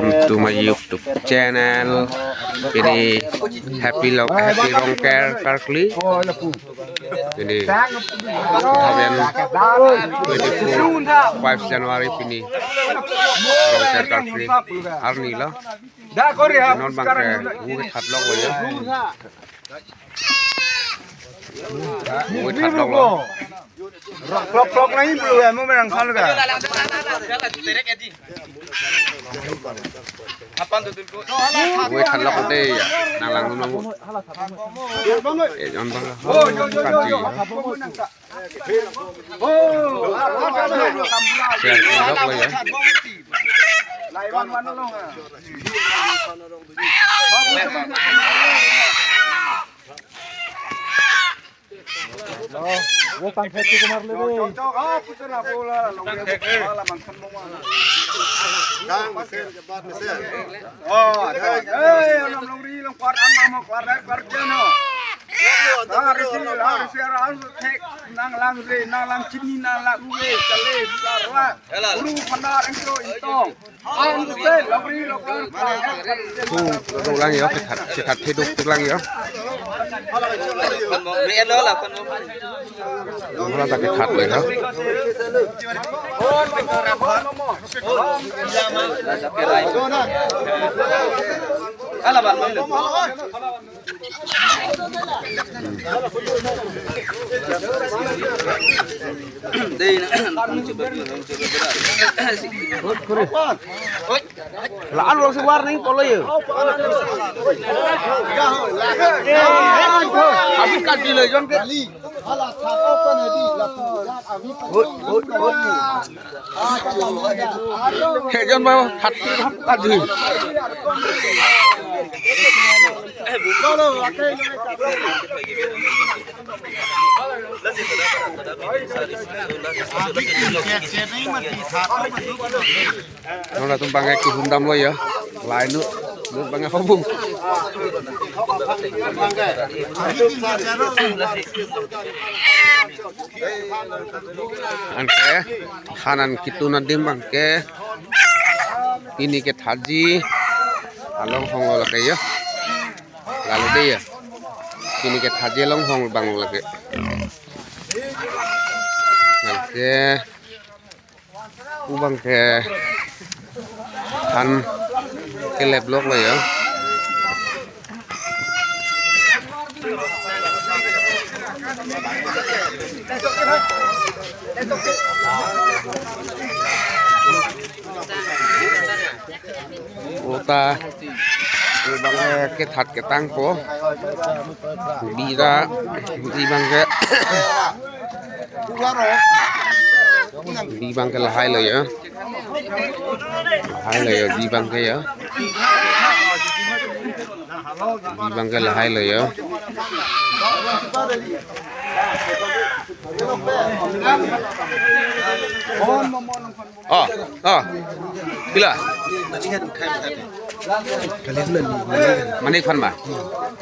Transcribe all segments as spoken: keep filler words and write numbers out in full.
To my YouTube channel. Pini happy lo, happy Rongker Karkli. Pini two thousand twenty-four, five January pini Rongker Karkli arni lo. Non bangke wu kethat lok lo ya. Wu kethat lok lo. Klok klok nai bulu ya, mo merang khan ka. Wu kethat lok lo de ya. Nang lang nang. Eh, jon bang. Oh, yo, yo, yo, yo. Kanti. Share pin lok lo ya. Wo pangkhet si kumar le de. Oh, ada. Eh, alam longri, longkwar, ang mama, kwar, kwar, kwar, jeno. Hari si, hari si, hari si, thek, nang lang re, nang lang chini, nang lang ue, chale, sarwa, ulu, phanar, engkro, intong. Ang se, longri, longkwar, kwar, kwar, jeno. Tu, tu lang yo, kethat, kethat, theduk, tu lang yo. Hala ta kethat lo ha. La-an lo si warning polo yo. Habis kan di lo jon ke. Hut, hut, hut. He jon ba hat hat di. Non latum bangke kehundam lo ya. Lain nu, nu bangke hobung. Anke, hanan kitu nadim bangke. Pini kethatji along hong lo lake ya. Lalo de ya. Pini kethatji along hong bang lake. Anke. Wu bangke han kelep lok lo ya. Wu ta, wu bangke kethat ketangpo. Bira, wu bangke. Bi bangke lahai lo ya. Lahai lo ya, bi bangke ya. Bi bangke lahai lo ya. Oh, oh. Pila? Mane phan ma?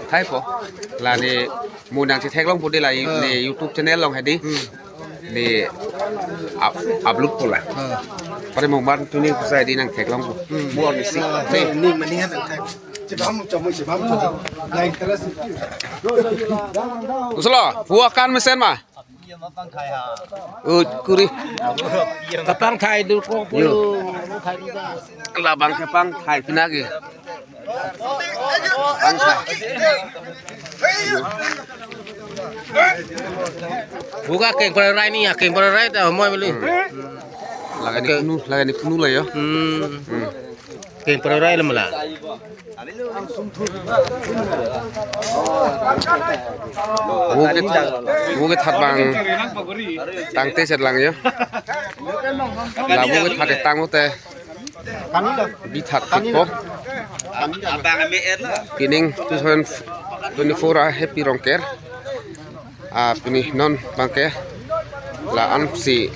Thai po. La ne mo nangchetheklongpo de la, ne YouTube channel along hedi. Ne up-, upload po la. Pare mo ban tuni kusai di nangtheklongpo. Mo ni si. Ne. Ni mani ha nang thai. Chibam chamo chibam chamo. Nang interest. Uslo, wu akan mesen ma. Ut kuri. Kapangthai dukong pulo. Yo. Labang kepangthai pinagi. Pangthai. Buka keng perai ni ya, keng perai ta moi beli. Lagani kunu, lagani kunu la ya. Hmm. Hmm. Keng perai la mala. Wu kethat, wu kethat bang tangte set lang ya. La wu kethat tang ute. Bithat thik po. Pining two thousand twenty-four a happy Rongker. Ah, pini non bangke la-an si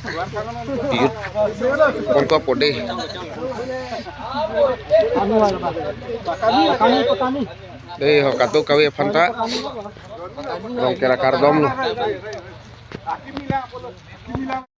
piut pon ko pode. Dei ho katu kave aphanta Rongker akardom lo.